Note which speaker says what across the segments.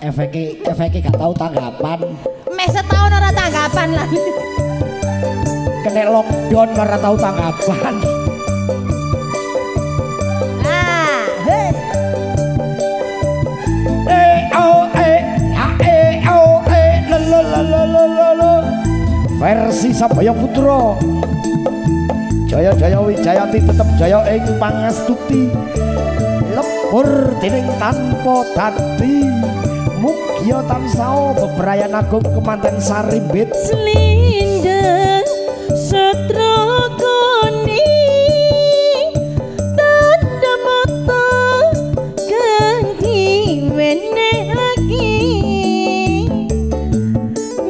Speaker 1: Efeke gak tau tanggapan.
Speaker 2: Meh setahun ora tanggapan lah.
Speaker 1: Kena lockdown ora tau tanggapan.
Speaker 2: Ah, hei.
Speaker 1: E O E A E O E la la la la la la la. Versi Sabaya Putra. Jaya Jaya Wijayanti tetep jaya ing pangastuti. Lebur dening tanpa dadi. Mugia tansah bebrayan agung kemanten sarimbit.
Speaker 2: Selendang sutra kuning tanda mata kang diwenehake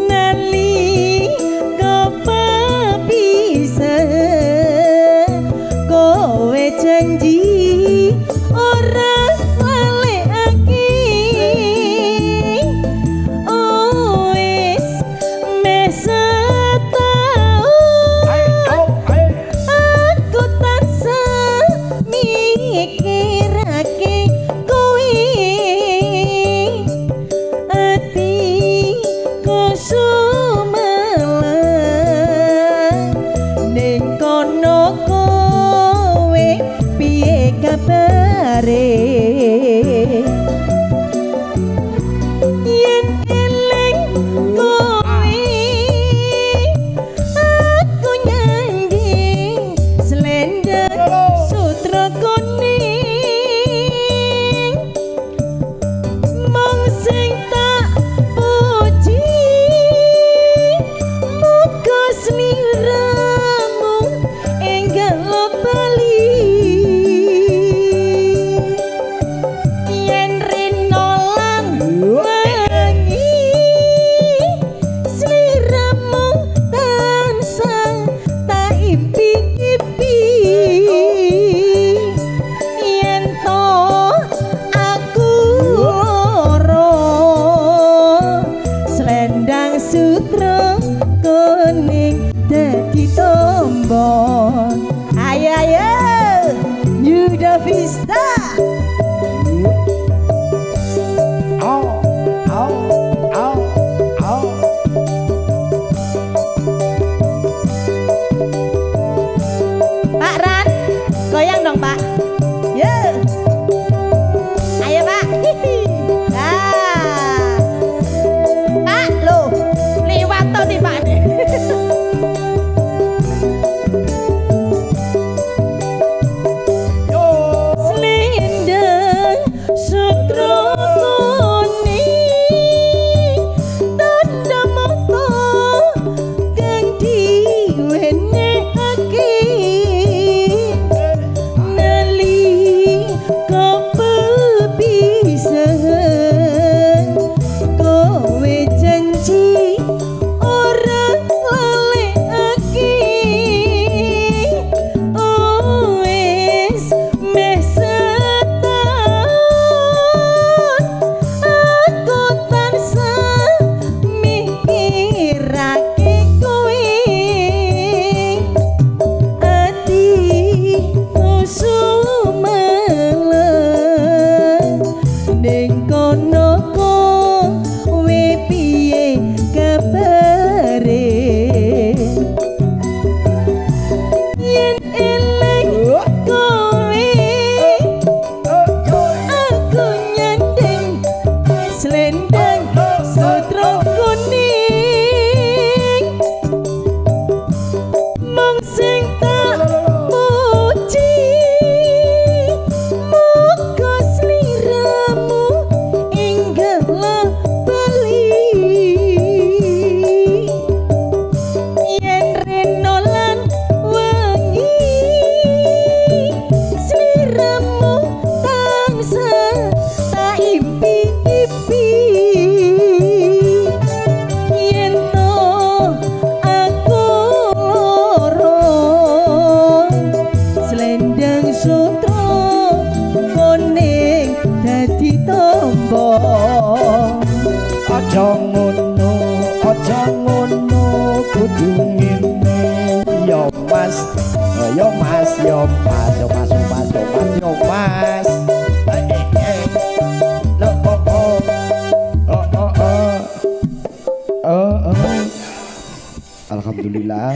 Speaker 2: nalika papisahan kowe janji ora lalekake. Oh, wis meh setahun aku tansah mikirake kowe, atiku sumelang ning kono kowe piye kabare? Yen eling kowe aku nyanding selendang sutra kuning mung sing tak puji muga sliramu enggal bali. Yen rino lan wengi sliramu tansah tak impi-impi, yen to aku lara selendang sutra kuning dadi tombon. Ayo ayo Yuda Vista.
Speaker 1: Au au au au.
Speaker 2: Pak Ran, goyang dong Pak. Yo. Ayo Pak. Hihi. Nah. Pak, lo liwat to di Pak.
Speaker 1: Yo.
Speaker 2: Selendang sutra kuning tanda mata kang diwenehake nalika pepisahan kowe janji ora lalekake. Oh, wis meh setahun aku tansah mikirake kowe, atiku sumelang ning kono kowe piye kabare? Yen eling kowe aku nyanding selendang sutra kuning mung sing tak puji muga sliramu enggal bali. Yen rino lan wengi sliramu tansah tak impi-impi, yen to aku lara selendang sutra kuning dadi tombo.
Speaker 1: Aja ngono, kudu ngene. Yo Mas, yo Mas, yo Mas, yo Mas, yo Mas, yo Mas, yo Mas. Eh, eh, eh. Lo, oh, oh. Alhamdulillah.